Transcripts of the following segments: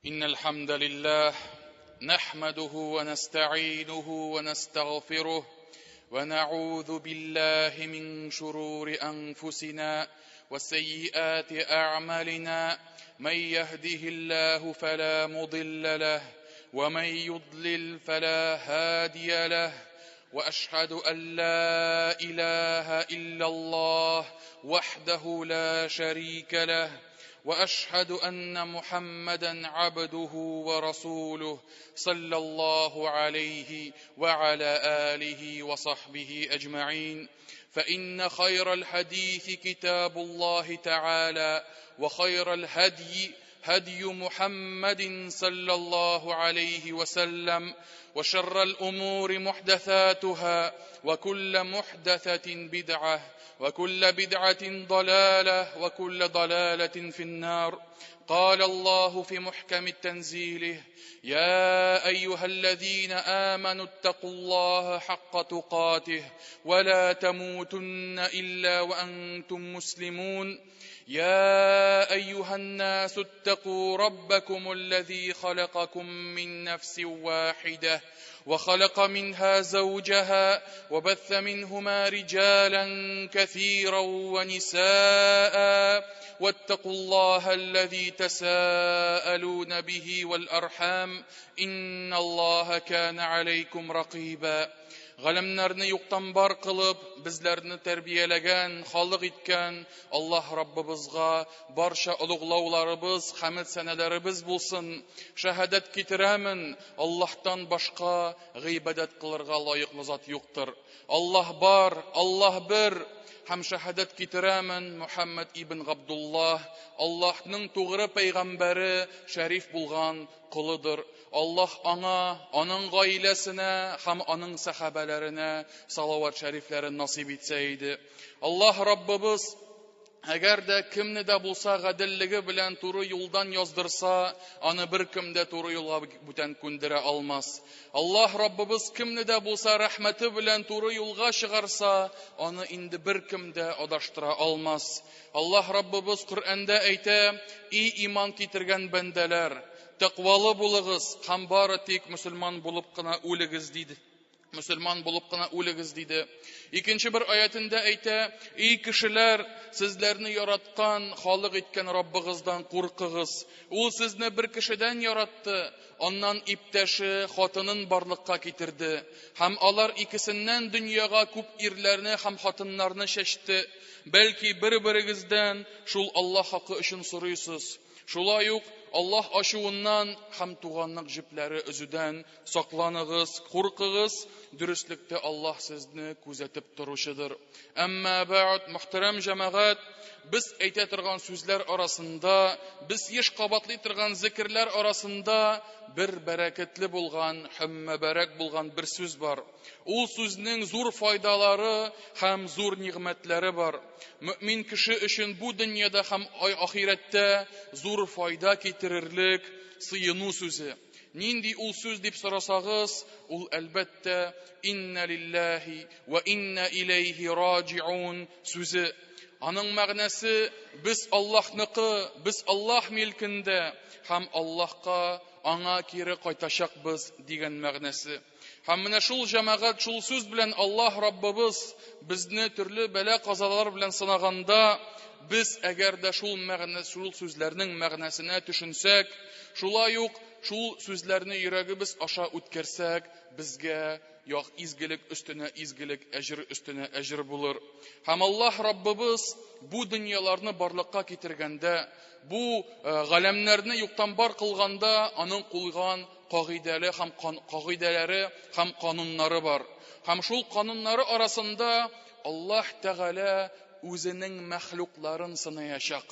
إن الحمد لله نحمده ونستعينه ونستغفره ونعوذ بالله من شرور أنفسنا وسيئات أعمالنا من يهده الله فلا مضل له ومن يضلل فلا هادي له واشهد ان لا اله الا الله وحده لا شريك له واشهد ان محمدا عبده ورسوله صلى الله عليه وعلى اله وصحبه اجمعين فان خير الحديث كتاب الله تعالى وخير الهدي هدي محمد صلى الله عليه وسلم وشر الامور محدثاتها وكل محدثه بدعه وكل بدعه ضلاله وكل ضلاله في النار قال الله في محكم تنزيله يا ايها الذين امنوا اتقوا الله حق تقاته ولا تموتن الا وانتم مسلمون يا ايها الناس اتقوا ربكم الذي خلقكم من نفس واحده وخلق منها زوجها وبث منهما رجالا كثيرا ونساء واتقوا الله الذي تساءلون به والارحام ان الله كان عليكم رقيبا Галәмнәрне юктан бар кылып, безләрне тәрбияләгән, халык иткән Аллаһ Раббыбызга барча олуглауларыбыз, хәмд сәнәләребез булсын. Шәһадәт китерәмен, Аллаһтан башка гыйбадәт кылырга лаеклы зат юктыр. Аллаһ бар, Аллаһ бер, һәм шәһадәт китерәмен Мухаммад ибн Габдуллаһ, Аллаһның тугры пәйгамбәре, шәриф булган колыдыр. Аллаһ аңа, аның гаиләсенә һәм аның сәхабәләренә салават шәрифләрен насыйп итсә иде. Аллаһ Раббыбыз әгәр дә кемне дә булса гаделлеге белән туры юлдан яздырса, аны беркем дә туры юлга бүтән күндерә алмас. Аллаһ Раббыбыз кемне дә булса рәхмәте белән туры юлга чыгарса, аны инде беркем дә адаштыра алмас. Аллаһ Раббыбыз Коръәндә әйтә: "И иман китергән бәндәләр, тәкъвалы булыгыз һәм бары тик мөселман булып кына үлегез", диде. Мөселман булып кына үлегез, диде. Икенче бер аятендә әйтә: "Ий кешеләр, сезләрне яраткан, халык иткән Раббыгыздан куркыгыз. Ул сезне бер кешедән яратты, аннан иптәше, хатынын барлыкка китерде. Һәм алар икесеннән дөньяга күп ирләрне һәм хатыннарны чәчте. Бәлки бер-берегездән шул Аллаһ хакы өчен сорыйсыз. Шулай ук Аллаһ ачуыннан һәм туганлык җепләре өзүдән сакланыгыз, куркыгыз, дөреслектә Аллаһ сезне күзәтеп торучыдыр. Әмма бәгъд, мөхтәрәм җәмәгать, без әйтә торган сүзләр арасында, без еш кабатлый торган зикерләр арасында бер бәрәкәтле булган һәм мөбарәк булган бер сүз бар. Ул сүзнең зур файдалары һәм зур нигъмәтләре бар. Мөмин кеше өчен бу дөньяда һәм ахирәттә зур файда китерерлек сыену сүзе. Нинди ул сүз дип сорасагыз, ул әлбәттә инна лиллаһи ва инна илейхи раҗиун сүзе. Аның мәгънәсе без Аллаһныкы, без Аллаһ милкендә һәм Аллаһка аңа кире кайтачакбыз дигән мәгънәсе. Һәм менә шул җәмәгать, шул сүз белән Аллаһ Раббыбыз безне төрле бәла-казалар белән сынаганда, без әгәр дә шул мәгънә, шул сүзләрнең мәгънәсенә төшенсәк, шулай ук шул сүзләрне йөрәгебез аша үткәрсәк, безгә як изгелек өстенә изгелек, әҗер өстенә әҗер булыр. Һәм Аллаһ Раббыбыз бу дөньяларны барлыкка китергәндә, бу галәмнәрне юктан бар кылганда, аның куйган кагыйдәле һәм кагыйдәләре һәм кануннары бар. Һәм шул кануннары арасында Аллаһ Тәгалә үзенең мәхлукларын сынаячак.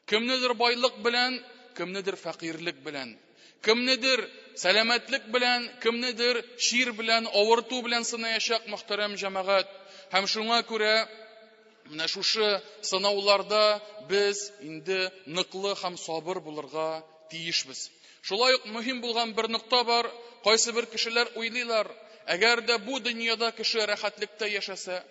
Кемнедер байлык белән, кемнедер фәкыйрьлек белән. Кемнедер сәламәтлек белән, кемнедер чир белән, авырту белән сынаячак, мөхтәрәм җәмәгать. Һәм шуңа күрә менә шушы сынауларда без инде ныклы һәм сабыр булырга тиешбез. Шулай ук мөһим булган бер нокта бар, кайсы бер кешеләр уйлыйлар, әгәр дә бу дөньяда кеше рәхәтлектә яшәсә,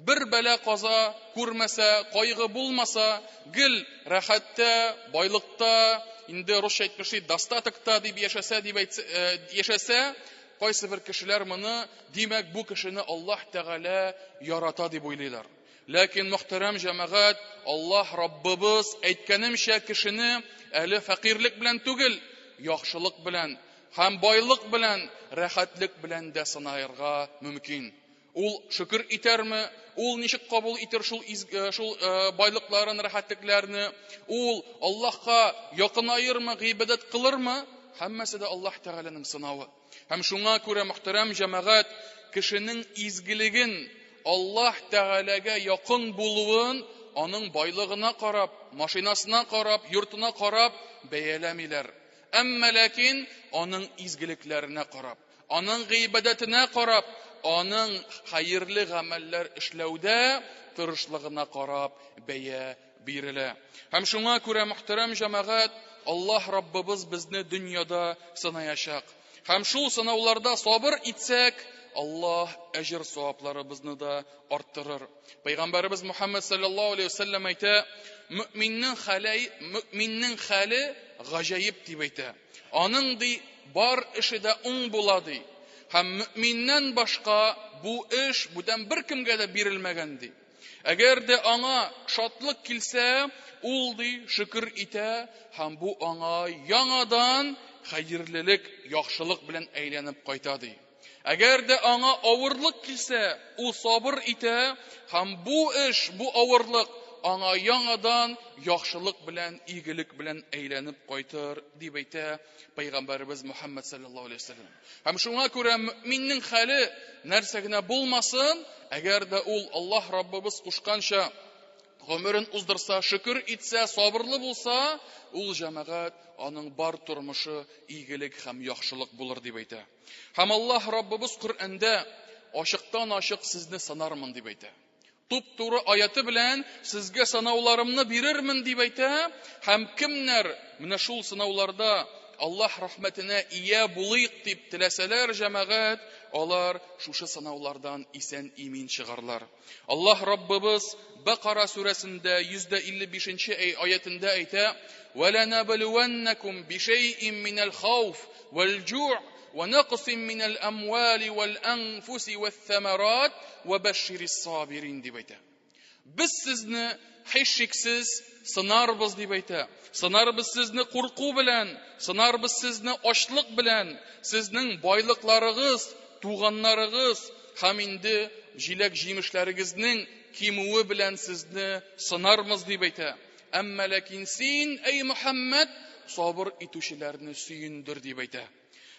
бер бәла-каза күрмәсә, кайгы булмаса, гел рәхәттә, байлыкта инде русча әйтмешли, достатокта дип яшәсә, дип әйтсә, яшәсә, кайсы бер кешеләр моны, димәк, бу кешене Аллаһ Тәгалә ярата дип уйлыйлар. Ләкин, мөхтәрәм җәмәгать, Аллаһ Раббыбыз әйткәнемчә кешене әле фәкыйрьлек белән түгел, яхшылык белән һәм байлык белән, рәхәтлек белән дә сынарга мөмкин. Ул шөкер итәрме? Ул ничек кабул итер шул шул байлыкларын, рәхәтлекләрне? Ул Аллаһка якынаермы, гыйбадәт кылырмы? Һәммәсе дә Аллаһ Тәгаләнең сынавы. Һәм шуңа күрә, мөхтәрәм җәмәгать, кешенең изгелеген, Аллаһ Тәгаләгә якын булуын аның байлыгына карап, машинасына карап, йортына карап бәяләмиләр. Әмма ләкин аның изгелекләренә карап, аның гыйбадәтенә карап, аның хәерле гамәлләр эшләүдә тырышлыгына карап бәя бирелә. Һәм шуңа күрә, мөхтәрәм җәмәгать, Аллаһ Раббыбыз безне дөньяда сынаячак. Һәм шул сынауларда сабыр итсәк, Аллаһ әҗер савапларыбызны да арттырыр. Пәйгамбәребез Мухаммад саллаллаһу алейхи вәсәлләм әйтә, мөминнең хәле, мөминнең хәле гаҗәеп дип әйтә. Аның ди бар эше дә уң була ди. Һәм мөминнән башка бу эш бүтән беркемгә дә бирелмәгән ди. Әгәр дә аңа шатлык килсә, ул ди шөкер итә һәм бу аңа яңадан хәерлелек, яхшылык белән әйләнеп кайта ди. Әгәр дә аңа авырлык килсә, ул сабыр итә һәм бу эш, бу авырлык аңа яңадан яхшылык белән, игелек белән әйләнеп кайтыр, дип әйтә Пәйгамбәребез Мухаммад саллаллаһу алейһи вәсәлләм. Һәм шуңа күрә мөминнең хәле нәрсә генә булмасын, әгәр дә ул Аллаһ Раббыбыз кушканча гомерен уздырса, шөкер итсә, сабырлы булса, ул җәмәгать аның бар тормышы игелек һәм яхшылык булыр дип әйтә. Һәм Аллаһ Раббыбыз Коръәндә ачыктан-ачык сезне сынармын дип әйтә. Туп-туры аяты белән сезгә сынауларымны бирермен дип әйтә, һәм кемнәр менә шул сынауларда Аллаһ рәхмәтенә ия булыйк дип теләсәләр, җәмәгать, алар шушы сынаулардан исән-имин чыгарлар. Аллаһ Раббыбыз Бакара сүрәсендә 155 нче аятендә әйтә: "Вәләнәблүәннәкум бишәйин минәл хауф вәл-җуъ ва наксин минәл әмвали вәл әнфуси вәс-самарат ва бәшширис сабирин" дип әйтә. Без сезне һичшиксез сынарбыз дип әйтә. Сынарбыз сезне курку белән, сынарбыз сезне ачлык белән, сезнең байлыкларыгыз, туганнарыгыз һәм инде җиләк-җимешләрегезнең кимүе белән сезне сынармыз дип әйтә. Әмма ләкин син, әй Мөхәммәд, сабыр итүчеләрне сөендер дип әйтә.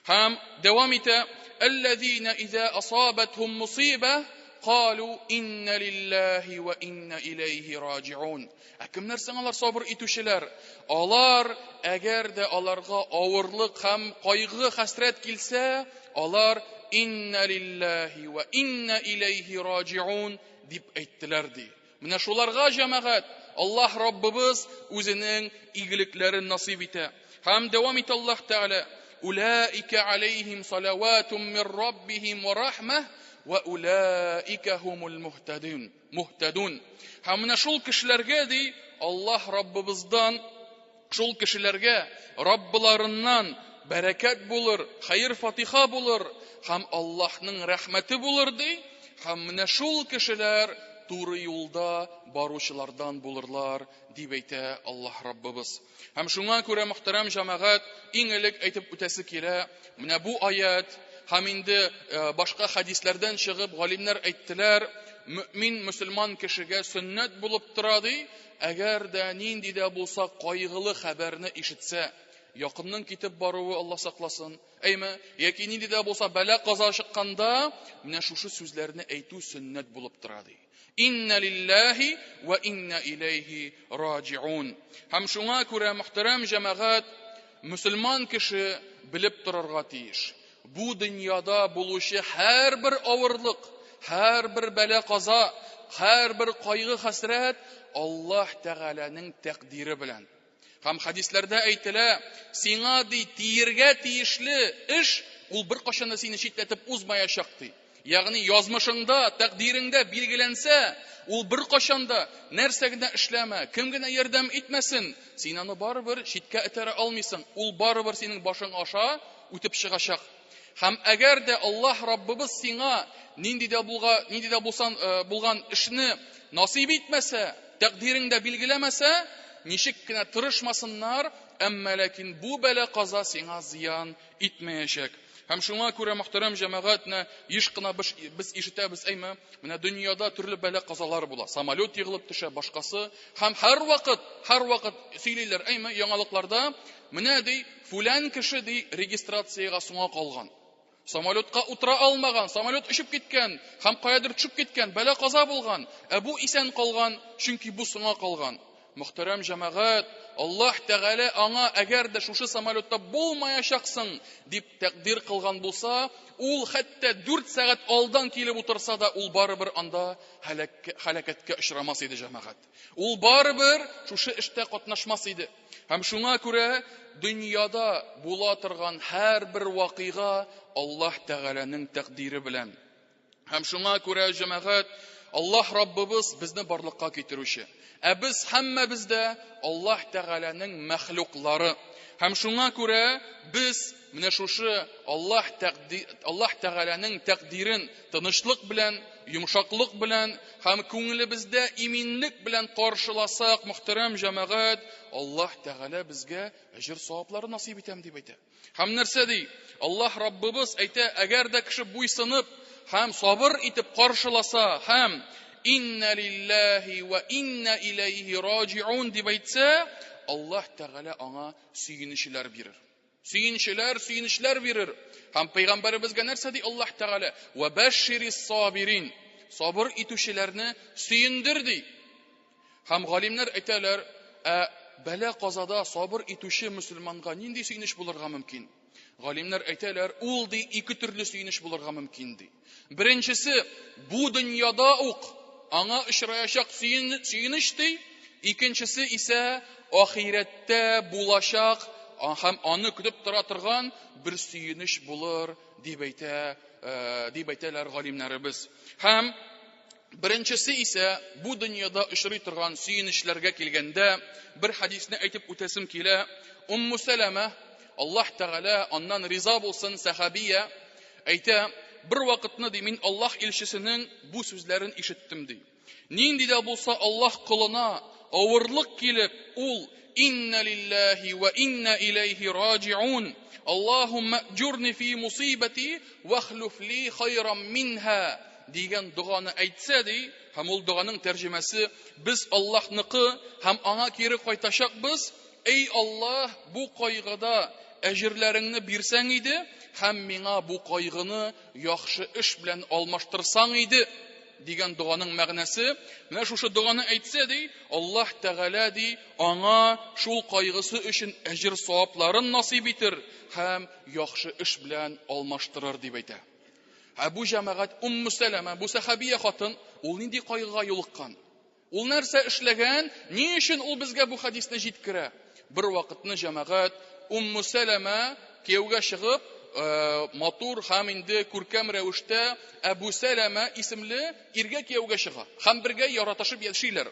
Һәм дәвам итә, Әлләзина иза асабатхум мусиба калу инна лиллахи ва инна илейхи раҗиун. Ә кемнәр соң алар сабыр итүчеләр? Алар, әгәр дә аларга авырлык һәм кайгы, хәсрәт килсә, алар инна лиллахи ва инна илейхи раҗиун дип әйттеләр ди. Менә шуларга җәмәгать Аллаһ Раббыбыз үзенең игелекләрен насыйп итә. Һәм дәвам итә Аллаһ Тәгалә: "Улаика алейхим салаватун мир раббихим ва рахмah ва улаика хумул муһтадун." Муһтадун. Һәм менә шул кешеләргә ди Аллаһ Раббыбыздан шул кешеләргә Раббыларыннан бәрәкәт булыр, хәер фатиха булыр һәм Аллаһның рәхмәте булыр ди. Һәм менә шул кешеләр туры юлда баручылардан булырлар, дип әйтә Аллаһ Раббыбыз. Һәм шуңа күрә, мөхтәрәм җәмәгать, иң элек әйтеп үтәсе килә, менә бу аят һәм инде башка хәдисләрдән чыгып галимнәр әйттеләр, мөмин мөселман кешегә сөннәт булып тора ди, әгәр дә нинди дә булса кайгылы хәбәрне ишетсә, якынның китеп баруы, Алла сакласын, әйме, яки нинди дә булса бәла-каза чыкканда, менә шушы сүзләрне әйтү сөннәт булып тора ди. Инна лиллахи ва инна илейхи раҗиун. Һәм шуңа күрә, мөхтәрәм җәмәгать, мөселман кеше белеп торырга тиеш. Бу дөньяда булучы һәрбер авырлык, һәрбер бәла-каза, һәрбер кайгы-хәсрәт Аллаһ Тәгаләнең тәкъдире белән. Һәм хәдисләрдә әйтелә, сиңа ди тиергә тиешле эш ул беркайчан да сине читләтеп узмаячак ди. Ягъни язмышыңда, тәкъдиреңдә билгеләнсә, ул беркайчан да нәрсә генә эшләмә, кем генә ярдәм итмәсен, син аны барыбер читкә этәрә алмыйсың. Ул барыбер синең башың аша үтеп чыгачак. Һәм әгәр дә Аллаһ Раббыбыз сиңа нинди дә булга, нинди дә булсан, булган эшне насыйп итмәсә, тәкъдиреңдә билгеләмәсә, ничек кенә тырышмасыннар, әмма ләкин бу бәла-каза сиңа зыян итмәячәк. Һәм шуңа күрә, мөхтәрәм җәмәгать, менә еш кына без, без ишетәбез, әйме, менә дөньяда төрле бәла-казалар була. Самолет егылып төшә, башкасы. Һәм һәрвакыт, һәрвакыт сөйлиләр, әйме, яңалыкларда, менә ди, фүлән кеше ди, регистрациягә соңа калган. Самолетка утыра алмаган, самолет очып киткән һәм каядыр төшеп киткән, бәла-каза булган. Ә бу исән калган, чөнки бу соңа калган. Мөхтәрәм җәмәгать, Аллаһ Тәгалә аңа әгәр дә шушы самолетта булмаячаксың дип тәкъдир кылган булса, ул хәтта 4 сәгать алдан килеп утырса да, ул барыбер анда һәлакәткә очрамас иде, җәмәгать. Ул барыбер шушы эштә катнашмас иде. Һәм шуңа күрә дөньяда була торган һәрбер вакыйга Аллаһ Тәгаләнең тәкъдире белән. Һәм шуңа күрә, җәмәгать, Аллаһ Раббыбыз безне барлыкка китерүче. Ә без һәммәбез дә Аллаһ Тәгаләнең мәхлуклары. Һәм шуңа күрә без менә шушы Аллаһ тәкъди, Аллаһ Тәгаләнең тәкъдирен тынычлык белән, йомшаклык белән һәм күңелебездә иминлек белән каршыласак, мөхтәрәм җәмәгать, Аллаһ Тәгалә безгә әҗер саваплары насыйп итәм дип әйтә. Һәм нәрсә ди? Аллаһ Раббыбыз әйтә, әгәр дә кеше буйсынып һәм сабыр итеп каршыласа һәм инна лиллаһи ва инна иләйһи раҗиун дип әйтсә, Аллаһ Тәгалә аңа сөенечләр бирер. Сөенечләр, сөенечләр бирер. Һәм пәйгамбәребезгә нәрсә ди Аллаһ Тәгалә? Ва башширис сабирин. Сабыр итүчеләрне сөендер ди. Һәм галимнәр әйтәләр, ә бәла-казада сабыр итүче мөселманга нинди сөенеч булырга мөмкин? Галимнәр әйтәләр, ул ди ике төрле сөенеч булырга мөмкин ди. Беренчесе, бу дөньяда ук аңа очраячак сөенеч ди. Икенчесе исә ахирәттә булачак һәм аны көтеп тора торган бер сөенеч булыр дип әйтә, дип әйтәләр галимнәребез. Һәм Беренчесе исә бу дөньяда очрый торган сөенечләргә килгәндә, бер хәдисне әйтеп үтәсем килә. Умму Сәләмә, Аллаһ Тәгалә аннан риза булсын, сәхабия, әйтә, бер вакытны ди, мин Аллаһ илчесенең бу сүзләрен ишеттем ди. Нинди дә булса Аллаһ колына авырлык килеп, ул инна лиллаһи ва инна иләйһи раҗиун. Аллаһумма аҗурни фи мусибати вахлуф ли хайран минха дигән доганы әйтсә, ди, һәм ул доганың тәрҗемәсе, без Аллаһныкы һәм аңа кире кайтачакбыз, эй Аллаһ, бу кайгыда әҗерләреңне бирсәң иде һәм миңа бу кайгыны яхшы эш белән алмаштырсаң иде, дигән доганың мәгънәсе, менә шушы доганы әйтсә, ди, Аллаһ Тәгалә, ди, аңа шул кайгысы өчен әҗер-савапларын насыйп итер һәм яхшы эш белән алмаштырыр, дип әйтә. Ә бу җәмәгать Умму Сәләмә, бу сәхабия хатын, ул нинди кайгыга юлыккан? Ул нәрсә эшләгән? Ни өчен ул безгә бу хәдисне җиткерә? Бер вакытны җәмәгать Умму Сәләмә кияүгә чыгып, матур һәм инде күркәм рәвештә Әбу Сәләмә исемле иргә кияүгә чыга һәм бергә яратышып яшиләр.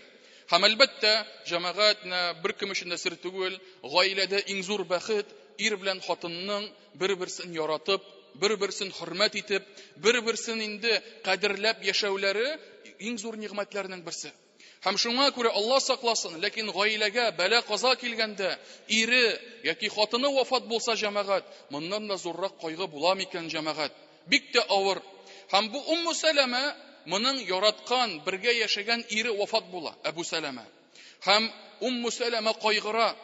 Һәм әлбәттә, җәмәгать, беркем өчен дә сер түгел, гаиләдә иң зур бәхет ир белән хатынның бер-берсен яратып, бер-берсен хөрмәт итеп, бер-берсен инде кадерләп яшәүләре иң зур нигъмәтләрнең берсе. Һәм шуңа күрә Алла сакласын, ләкин гаиләгә бәла-каза килгәндә, ире яки хатыны вафат булса, җәмәгать, моннан да зуррак кайгы була микән, җәмәгать? Бик тә авыр. Һәм бу Умму Сәләмә, моның яраткан, бергә яшәгән ире вафат була, Әбу Сәләмә. Һәм Умму Сәләмә кайгыра.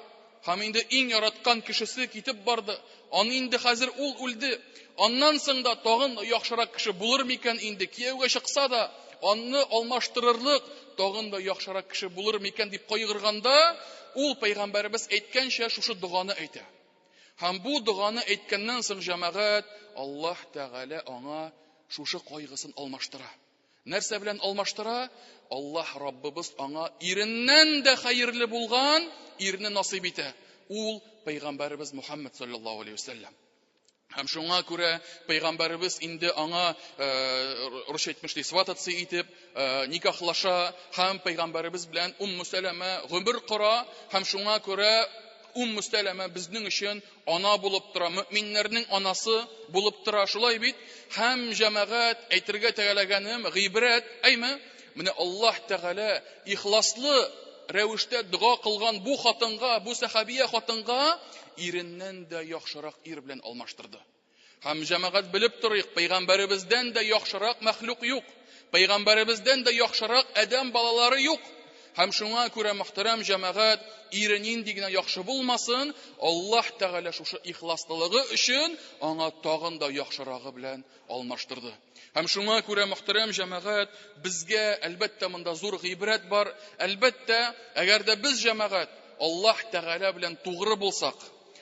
Һәм инде иң яраткан кешесе китеп барды. Аны инде хәзер ул үлде. Аннан соң да тагын яхшырак кеше булыр микән инде? Кияүгә чыкса да, аны алмаштырырлык тагын да яхшырак кеше булыр микән дип кайгырганда, ул пәйгамбәребез әйткәнчә шушы доганы әйтә. Һәм бу доганы әйткәннән соң җәмәгать, Аллаһ Тәгалә аңа шушы кайгысын алмаштыра. Нәрсә белән алмаштыра? Аллаһ Раббыбыз аңа иреннән дә хәерле булган ирне насыйп итә. Ул пәйгамбәребез Мухаммад саллаллаһу алейхи вәсәлләм. Һәм шуңа күрә пәйгамбәребез инде аңа русча әйтмешли свататься итеп, никахлаша һәм пәйгамбәребез белән Умму Сәләмә гомер кора һәм шуңа күрә Умму Сәләмә безнең өчен ана булып тора, мөэминнәрнең анасы булып тора. Шулай бит? Һәм җәмәгать әйтергә теләгәнем гыйбрәт, әйме? Менә Аллаһ Тәгалә ихласлы рәвештә дога кылган бу хатынга, бу сәхабия хатынга иреннән дә яхшырак ир белән алмаштырды. Һәм җәмәгать белеп торыйк, пәйгамбәребездән дә яхшырак мәхлук юк. Пәйгамбәребездән дә яхшырак адәм балалары юк. Һәм шуңа күрә, мөхтәрәм җәмәгать, ире нинди генә яхшы булмасын, Аллаһ Тәгалә шушы ихласлылыгы өчен аңа тагын да яхшырагы белән алмаштырды. Һәм шуңа күрә, мөхтәрәм җәмәгать, безгә, әлбәттә, монда зур гыйбрәт бар. Әлбәттә, әгәр дә без җәмәгать Аллаһ Тәгалә белән тугры булсак,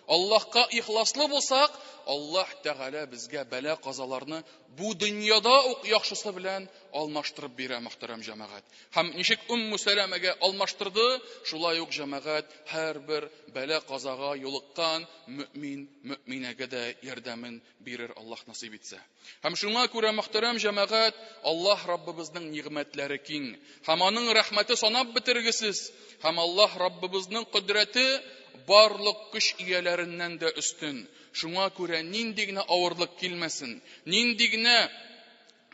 Аллаһка ихласлы булсак, Аллаһ Тәгалә безгә бәла-казаларны бу дөньяда ук яхшысы белән алмаштырып бирә, мөхтәрәм җәмәгать. Һәм ничек Умму Сәләмәгә алмаштырды, шулай ук җәмәгать һәрбер бәла-казага юлыккан мөэмин, мөэминәгә дә ярдәмен бирер Аллаһ насыйп итсә. Һәм шуңа күрә, мөхтәрәм җәмәгать, Аллаһ Раббыбызның нигъмәтләре киң, һәм аның рәхмәте санап бетергесез, һәм Аллаһ Раббыбызның кодрәте барлык көч ияләреннән дә өстен. Шуңа күрә нинди генә авырлык килмәсен, нинди генә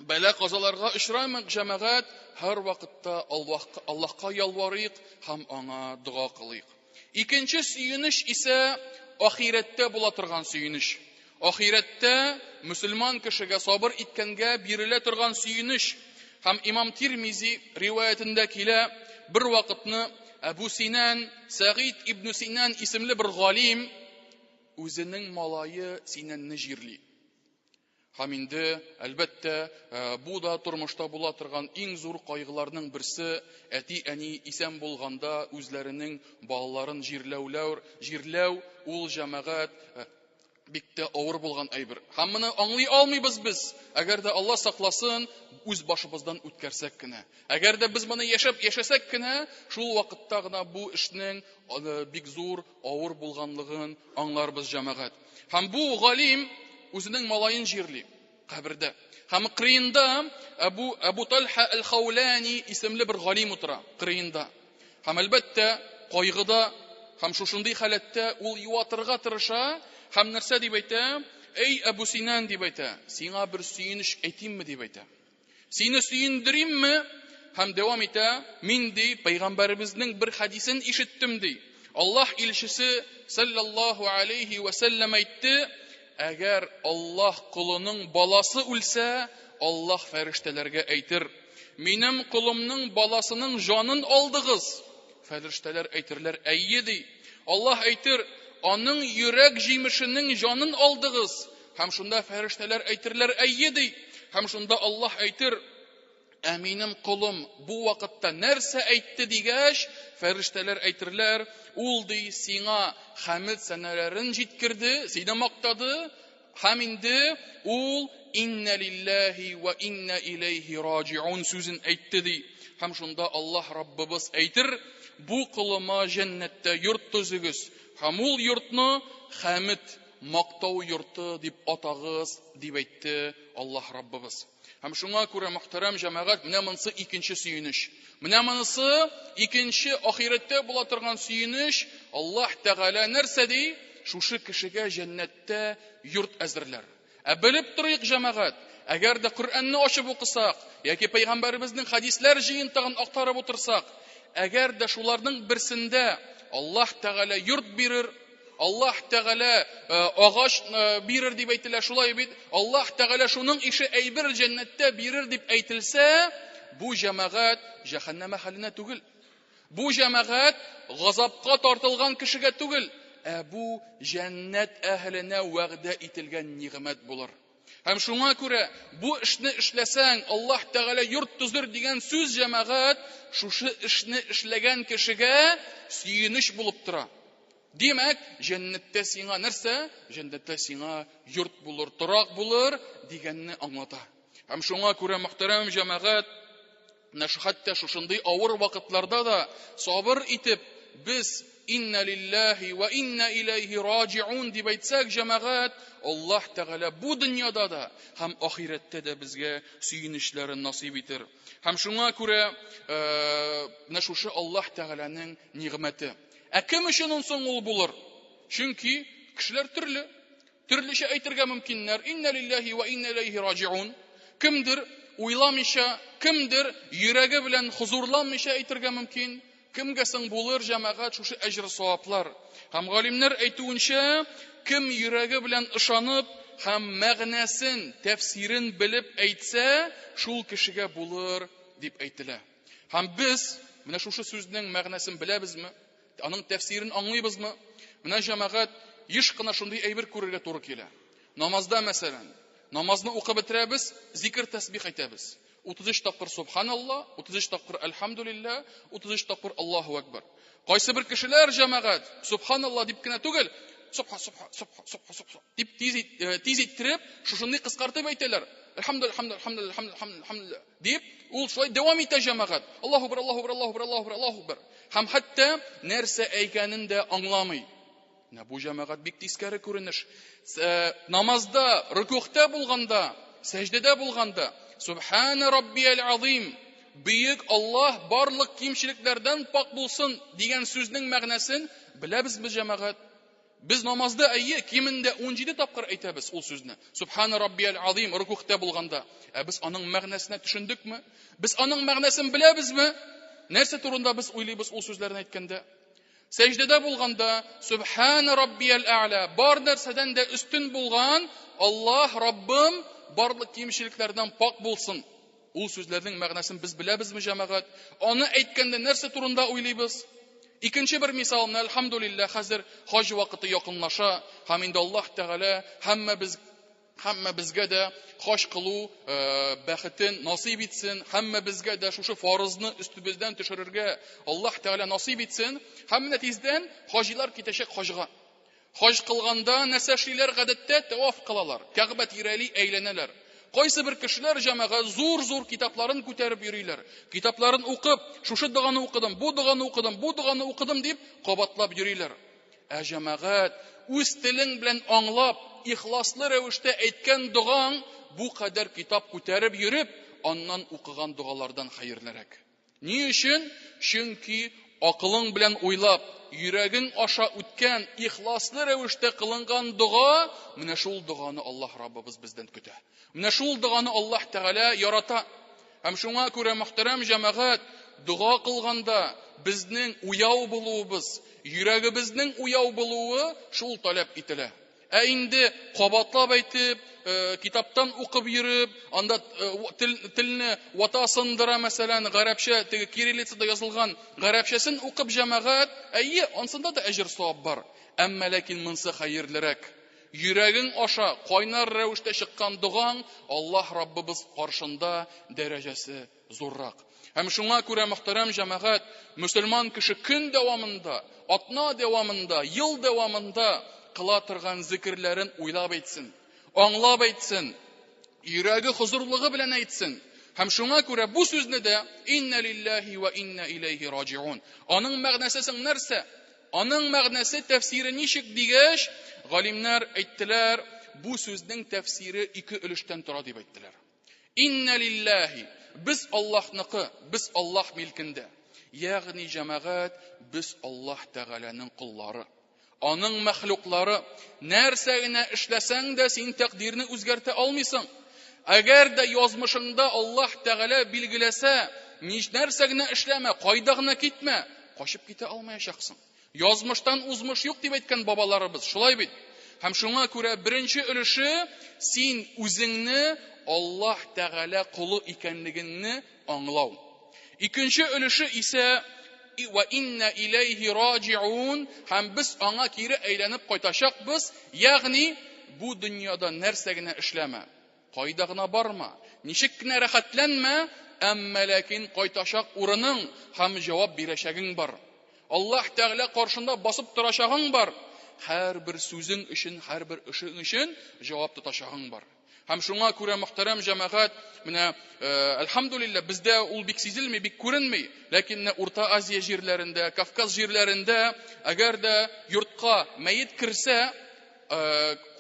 бәла-казаларга очрамыйк, җәмәгать, һәрвакытта Аллаһка, Аллаһка ялварыйк һәм аңа дога кылыйк. Икенче сөенеч исә ахирәттә була торган сөенеч. Ахирәттә мөселман кешегә сабыр иткәнгә бирелә торган сөенеч. Һәм имам Тирмизи риваятендә килә, бер вакытны Әбу Синан, Сәгыйд ибн Синан исемле бер галим үзенең малае Синанны җирли. Һәм инде, әлбәттә, бу да тормышта була торган иң зур кайгыларның берсе, әти-әни исән булганда үзләренең балаларын җирләүләр, җирләү ул җәмәгать бик тә авыр булган әйбер. Һәм моны аңлый алмыйбыз без, әгәр дә Алла сакласын, үз башыбыздан үткәрсәк кенә. Әгәр дә без моны яшәп яшәсәк кенә, шул вакытта гына бу эшнең бик зур, авыр булганлыгын аңларбыз, җәмәгать. Һәм бу галим үзенең малаен җирли кабердә. Һәм кырыенда Әбу, Әбу Тальха әл-Хаулани исемле бер галим утыра кырыенда. Һәм әлбәттә, кайгыда һәм шушындый халәттә ул юатырга тырыша һәм нәрсә дип әйтә? Эй, Әбу Синан дип әйтә, сиңа бер сөенеч әйтимме дип әйтә. Сине сөендеримме? Һәм дәвам итә, мин ди, пәйгамбәребезнең бер хәдисен ишеттем ди. Аллаһ илчесе саллаллаһу алейхи вә сәлләм әйтте, әгәр Аллаһ колының баласы үлсә, Аллаһ фәрештәләргә әйтер, минем колымның баласының җанын алдыгыз. Фәрештәләр әйтерләр, әйе ди. Аллаһ әйтер, аның йөрәк җимешенең җанын алдыгыз. Һәм шунда фәрештәләр әйтерләр, әйе ди. Һәм шунда Аллаһ әйтер, ә минем колым бу вакытта нәрсә әйтте дигәч, фәрештәләр әйтерләр, ул ди сиңа хәмед сәнәләрен җиткерде, сине мактады, һәм инде ул иннә лилләһи ва иннә иләйһи раҗиун сүзен әйтте ди. Һәм шунда Аллаһ Раббыбыз әйтер, бу колыма җәннәттә йорт төзегез, һәм ул йортны хәмед мактау йорты дип атагыз, дип әйтте Аллаһ Раббыбыз. Һәм шуңа күрә, мөхтәрәм җәмәгать, менә монысы икенче сөенеч. Менә монысы икенче ахирәттә була торган сөенеч. Аллаһ Тәгалә нәрсә ди? Шушы кешегә җәннәттә йорт әзерләр. Ә белеп торыйк, җәмәгать, әгәр дә Коръәнне ачып укысак, яки пәйгамбәребезнең хәдисләр җыентыгын актарып утырсак, әгәр дә шуларның берсендә Аллаһ Тәгалә йорт бирер, Аллаһ Тәгалә агач бирер дип әйтелә, шулай бит? Аллаһ Тәгалә шуның ише әйбер җәннәттә бирер дип әйтелсә, бу җәмәгать җәһәннәм әһеленә түгел. Бу җәмәгать газапка тартылган кешегә түгел, ә бу җәннәт әһеленә вәгъдә ителгән нигъмәт булыр. Һәм шуңа күрә бу эшне эшләсәң, Аллаһ Тәгалә йорт төзер дигән сүз җәмәгать шушы эшне эшләгән кешегә сөенеч булып тора. Димәк, җәннәттә сиңа нәрсә? Җәннәттә сиңа йорт булыр, торак булыр дигәнне аңлата. Һәм шуңа күрә, мөхтәрәм җәмәгать, менә хәтта шушындый авыр вакытларда да сабыр итеп, без Инна лиллахи ва инна иләйһи раҗиун дип әйтсәк, җәмәгать, Аллаһ Тәгалә бу дөньяда да һәм ахирәттә дә безгә сөенечләрен насыйп итер. Һәм шуңа күрә менә шушы Аллаһ Тәгаләнең нигъмәте. Ә кем өчен ул соң ул булыр? Чөнки кешеләр төрле. Төрлечә әйтергә мөмкиннәр. Инна лиллахи ва инна иләйһи раҗиун. Кемдер уйламыйча, кемдер йөрәге белән хозурланмыйча әйтергә мөмкин. Кемгә соң булыр, җәмәгать, шушы әҗер-саваплар? Һәм галимнәр әйтүенчә, кем йөрәге белән ышанып һәм мәгънәсен, тәфсирен белеп әйтсә, шул кешегә булыр дип әйтелә. Һәм без менә шушы сүзнең мәгънәсен беләбезме? Аның тәфсирен аңлыйбызмы? Менә җәмәгать, еш кына шундый әйбер күрергә туры килә. Намазда, мәсәлән, намазны укып бетерәбез, зикер тәсбих әйтәбез. 33 тапкыр субханалла, 33 тапкыр әлхәмдүлиллә, 33 тапкыр Аллаһу акбар. Кайсы бер кешеләр җәмәгать субханалла дип кенә түгел, субха субха субха субха субха дип тиз тиз иттереп, шушындый кыскартып әйтәләр. Әлхәмдүлилләһ, әлхәмдүлилләһ, әлхәмдүлилләһ, әлхәмдүлилләһ дип, ул шулай дәвам итә җәмәгать. Аллаһу акбар, Аллаһу акбар, Аллаһу акбар, Аллаһу акбар, Аллаһу акбар. Һәм хәтта нәрсә әйткәнен дә аңламый. Менә бу җәмәгать бик тискәре күренеш. Намазда, рөкүгътә булганда, сәҗдәдә булганда, Субхана раббиял азим, бөек Аллаһ барлык кимчелекләрдән пак булсын дигән сүзнең мәгънәсен беләбезме, җәмәгать? Без намазда әйе, кимендә 17 тапкыр әйтәбез ул сүзне. Субхана раббиял азим рөкүгътә булганда. Ә без аның мәгънәсенә төшендекме? Без аның мәгънәсен беләбезме? Нәрсә турында без уйлыйбыз ул сүзләрне әйткәндә? Сәҗдәдә булганда, Сүбхәнә Раббиял Ә'лә, бар нәрсәдән дә өстен булган Аллаһ Раббым барлык кимчелекләрдән пак булсын. Ул сүзләрнең мәгънәсен без беләбезме, җәмәгать? Аны әйткәндә нәрсә турында уйлыйбыз? Икенче бер мисал, менә әлхәмдүлилләһ, хәзер хаҗ вакыты якынлаша, һәм инде Аллаһ Тәгалә һәммәбез Һәммәбезгә дә хаҗ кылу бәхетен насыйп итсен, һәммәбезгә дә шушы фарызны өстебездән төшерергә Аллаһ Тәгалә насыйп итсен. Һәм менә тиздән хаҗилар китәчәк хаҗга. Хаҗ кылганда нәрсә эшлиләр? Гадәттә тәваф кылалар, Кәгъбә тирәли әйләнәләр. Кайсы бер кешеләр җәмәгать зур-зур китапларын күтәреп йөриләр. Китапларын укып, шушы доганы укыдым, бу доганы укыдым, бу доганы укыдым дип кабатлап йөриләр. Ә җәмәгать, үз телең белән аңлап, ихласлы рәвештә әйткән догаң бу кадәр китап күтәреп йөреп, аннан укыган догалардан хәерлерәк. Ни өчен? Чөнки акылың белән уйлап, йөрәгең аша үткән, ихласлы рәвештә кылынган дога, менә шул доганы Аллаһ Раббыбыз бездән көтә. Менә шул доганы Аллаһ Тәгалә ярата. Һәм шуңа күрә, мөхтәрәм җәмәгать, дога кылганда безнең уяу булуыбыз, йөрәгебезнең уяу булуы шул таләп ителә. Ә инде кабатлап әйтеп, китаптан укып йөреп, анда тел, телне вата сындыра, мәсәлән, гарәпчә, теге кириллицада язылган гарәпчәсен укып җәмәгать, әйе, ансында да әҗер савап бар. Әмма ләкин монсы хәерлерәк. Йөрәгең аша кайнар рәвештә чыккан догаң Аллаһ Раббыбыз каршында дәрәҗәсе зуррак. Һәм шуңа күрә, мөхтәрәм җәмәгать, мөселман кеше көн дәвамында, атна дәвамында, ел дәвамында кыла торган зикерләрен уйлап әйтсен, аңлап әйтсен, йөрәге хозурлыгы белән әйтсен. Һәм шуңа күрә бу сүзне дә инна лиллаһи ва инна иләйһи раҗиун. Аның мәгънәсе соң нәрсә? Аның мәгънәсе, тәфсире ничек дигәч, галимнәр әйттеләр, бу сүзнең тәфсире ике өлештән тора дип әйттеләр. Иннә лилләһи, без Аллаһныкы, без Аллаһ милкендә. Ягъни җәмәгать, без Аллаһ Тәгаләнең коллары. Аның мәхлуклары. Нәрсә генә эшләсәң дә, син тәкъдирне үзгәртә алмыйсың. Әгәр дә язмышыңда Аллаһ Тәгалә билгеләсә, нәрсә генә эшләмә, кайда гына китмә, качып китә алмаячаксың. Язмыштан узмыш юк дип әйткән бабаларыбыз, шулай бит? Һәм шуңа күрә беренче өлеше син үзеңне Аллаһ Тәгалә колы икәнлегеңне аңлау. Икенче өлеше исә ва инна иләйһи раҗиун һәм без аңа кире әйләнеп кайтачакбыз, ягъни бу дөньяда нәрсә генә эшләмә, Кайда гына барма, ничек кенә рәхәтләнмә, әмма ләкин кайтачак урының һәм җавап бирәчәгең бар. Аллаһ Тәгалә каршында басып торачагың бар. Һәрбер сүзең өчен, һәрбер эшең өчен җавап тотачагың бар. Һәм шуңа күрә, мөхтәрәм җәмәгать, менә, әлхәмдүлилләһ, бездә ул бик сизелми, бик күренми, ләкин менә Урта Азия җирләрендә, Кавказ җирләрендә, әгәр дә йортка мәет керсә,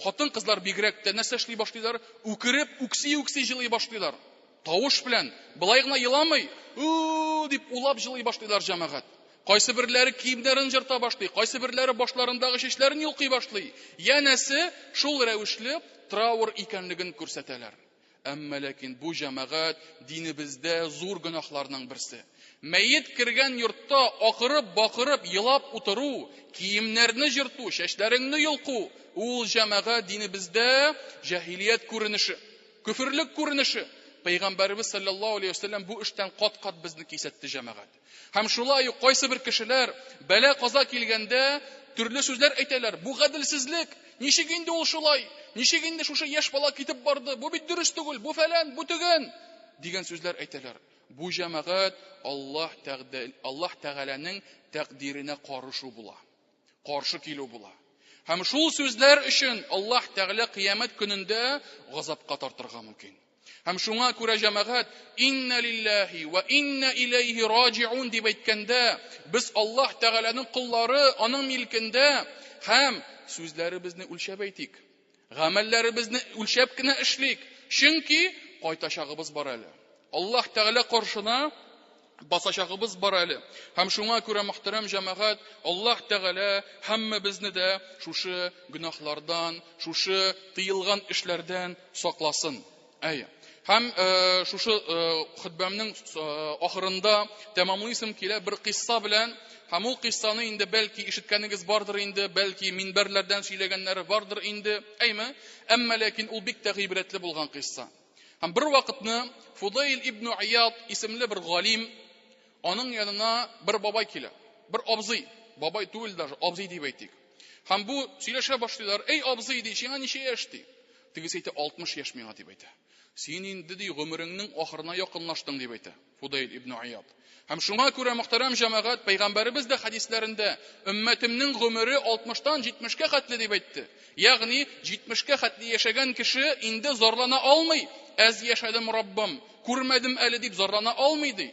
хатын-кызлар бигрәк тә нәрсә эшли башлыйлар? Үкереп, үкси-үкси җылый башлыйлар. Тавыш белән, былай гына еламый, у дип улап җылый башлыйлар җәмәгать. Кайсы берләре киемнәрен җырта башлый, кайсы берләре башларындагы чәчләрен йолкый башлый. Янәсе, шул рәвешле траур икәнлеген күрсәтәләр. Әмма ләкин бу җәмәгать динебездә зур гөнаһларның берсе. Мәет кергән йортта акырып, бакырып, елап утыру, киемнәрне җырту, чәчләреңне йолку, ул җәмәгать динебездә җаһилият күренеше. Көферлек күренеше. Пәйгамбәребез саллаллаһу алейһи вәсәлләм бу эштән кат-кат безне кисәтте җәмәгать. Һәм шулай ук кайсы бер кешеләр бәла каза килгәндә төрле сүзләр әйтәләр. Бу гаделсезлек. Ничек инде ул шулай? Ничек инде шушы яшь бала китеп барды? Бу бит дөрес түгел. Бу фәлән, бу төгән дигән сүзләр әйтәләр. Бу җәмәгать Аллаһ Аллаһ Тәгаләнең тәкъдиренә карышу була. Каршы килү була. Һәм шул сүзләр өчен Аллаһ Тәгалә кыямәт көнендә газапка тартырга мөмкин. Һәм шуңа күрә җәмәгать инна лиллаһи ва инна иләйһи раҗиун дип әйткәндә, без Аллаһ Тәгаләнең коллары, аның милкендә һәм сүзләребезне үлчәп әйтик. Гамәлләребезне үлчәп кенә эшлик, чөнки кайтачагыбыз бар әле. Аллаһ Тәгалә каршына басачагыбыз бар әле. Һәм шуңа күрә, мөхтәрәм җәмәгать, Аллаһ Тәгалә һәммәбезне дә шушы гөнаһлардан, шушы тыелган эшләрдән сакласын. Әйе. Һәм шушы хөтбәмнең ахырында тәмамлыйсым килә бер кыйсса белән. Һәм ул кыйссаны инде бәлки ишеткәнегез бардыр инде, бәлки минбәрләрдән сөйләгәннәре бардыр инде, әйме? Әмма ләкин ул бик тә гыйбрәтле булган кыйсса. Һәм бер вакытны Фудейл ибн Ияд исемле бер галим, аның янына бер бабай килә. Бер абзый, бабай түгел даже, абзый дип әйтик. Һәм бу сөйләшә башлыйлар. Эй, абзый, ди, сиңа ничә яшь, ди. Тегесе әйтә, 60 яшь миңа, дип әйтә. Син инде, ди, гомереңнең ахырына якынлаштың, дип әйтә Фудейл ибн Ияд. Һәм шуңа күрә, мөхтәрәм җәмәгать, пәйгамбәребез дә хәдисләрендә өммәтемнең гомере 60-тан 70-кә хәтле дип әйтте. Ягъни 70-кә хәтле яшәгән кеше инде зарлана алмый. Әз яшәдем, Раббым, күрмәдем әле дип зарлана алмый ди.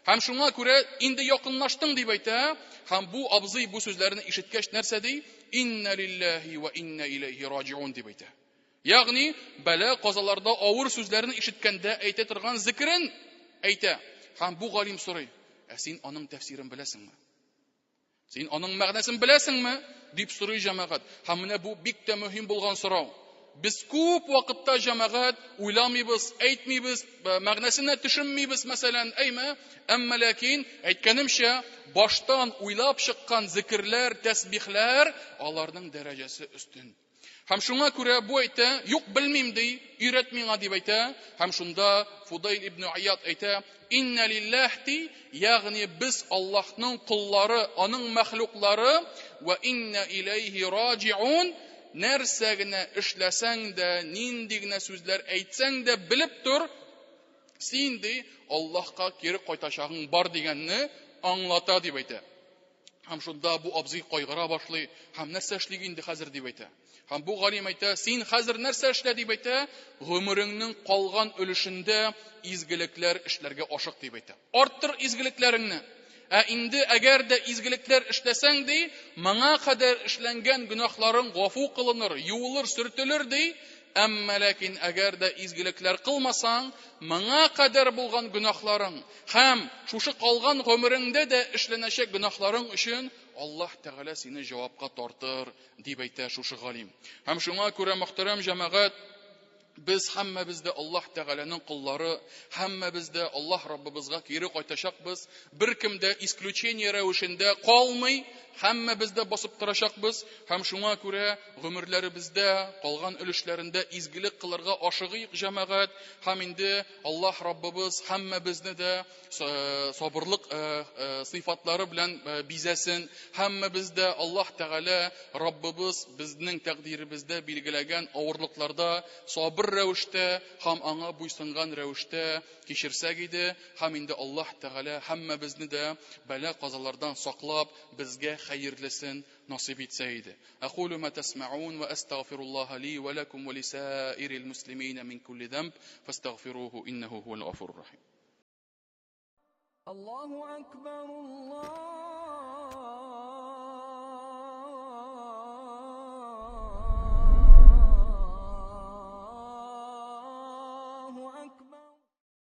Һәм шуңа күрә инде якынлаштың дип әйтә. Һәм бу абзый бу сүзләрне ишеткәч нәрсә ди? Инна лиллаһи ва инна иләйһи раҗиун дип әйтә. Ягъни бәла казаларда авыр сүзләрне ишеткәндә әйтә торган зикрен әйтә. Һәм бу галим сорый: "Ә син аның тәфсирен беләсеңме? Син аның мәгънәсен беләсеңме?" дип сорый җәмәгать. Һәм менә бу бик тә мөһим булган сорау. Без күп вакытта җәмәгать уйламыйбыз, әйтмибез, мәгънәсенә төшенмибез, мәсәлән, әйме? Әмма ләкин, әйткәнемчә, баштан уйлап чыккан зикерләр, тәсбихләр, аларның дәрәҗәсе өстен. Һәм шуңа күрә бу әйтә, юк, белмим, ди, өйрәт миңа, дип әйтә. Һәм шунда Фудейл ибн Ияд әйтә, инна лиллаһ, ди, ягъни без Аллаһның коллары, аның мәхлуклары, ва инна иләйһи раҗиун, нәрсә генә эшләсәң дә, нинди генә сүзләр әйтсәң дә, белеп тор, син, ди, Аллаһка кире кайтачагың бар дигәнне аңлата, дип әйтә. Һәм шунда бу абзый кайгыра башлый, һәм нәрсә эшлик инде хәзер дип әйтә. Һәм бу галим әйтә, син хәзер нәрсә эшлә дип әйтә, гомереңнең калган өлешендә изгелекләр эшләргә ашык дип әйтә. Арттыр изгелекләреңне. Ә инде әгәр дә изгелекләр эшләсәң ди, моңа кадәр эшләнгән гөнаһларың гафу кылыныр, юылыр, сөртелер ди. Әмма ләкин әгәр дә изгелекләр кылмасаң, моңа кадәр булган гөнаһларың һәм шушы калган гомереңдә дә эшләнәчәк гөнаһларың өчен Аллаһ Тәгалә сине җавапка тартыр, дип әйтә шушы галим. Һәм шуңа күрә, мөхтәрәм җәмәгать, без һәммәбез дә Аллаһ Тәгаләнең коллары, һәммәбез дә Аллаһ Раббыбызга кире кайтачакбыз. Беркем дә исключение рәвешендә калмый, һәммәбез дә басып торачакбыз. Һәм шуңа күрә гомерләребездә калган өлешләрендә изгелек кылырга ашыгыйк, җәмәгать. Һәм инде Аллаһ Раббыбыз һәммәбезне дә сабырлык сыйфатлары белән бизәсен. Һәммәбез дә Аллаһ Тәгалә Раббыбыз безнең тәкъдиребездә билгеләгән авырлыкларда сабыр рәвештә һәм аңа буйсынган рәвештә кичерсәк иде, һәм инде Аллаһ Тәгалә һәммәбезне дә бәла-казалардан саклап, безгә хәерлесен насыйп итсә иде. Акулу ма тасмаун ва астагфируллаһа ли ва лакум ва лисаирил муслимина мин кулли замб фастагфируһу иннаху хувал гафурур рахим. Аллаһу акбар, Аллаһу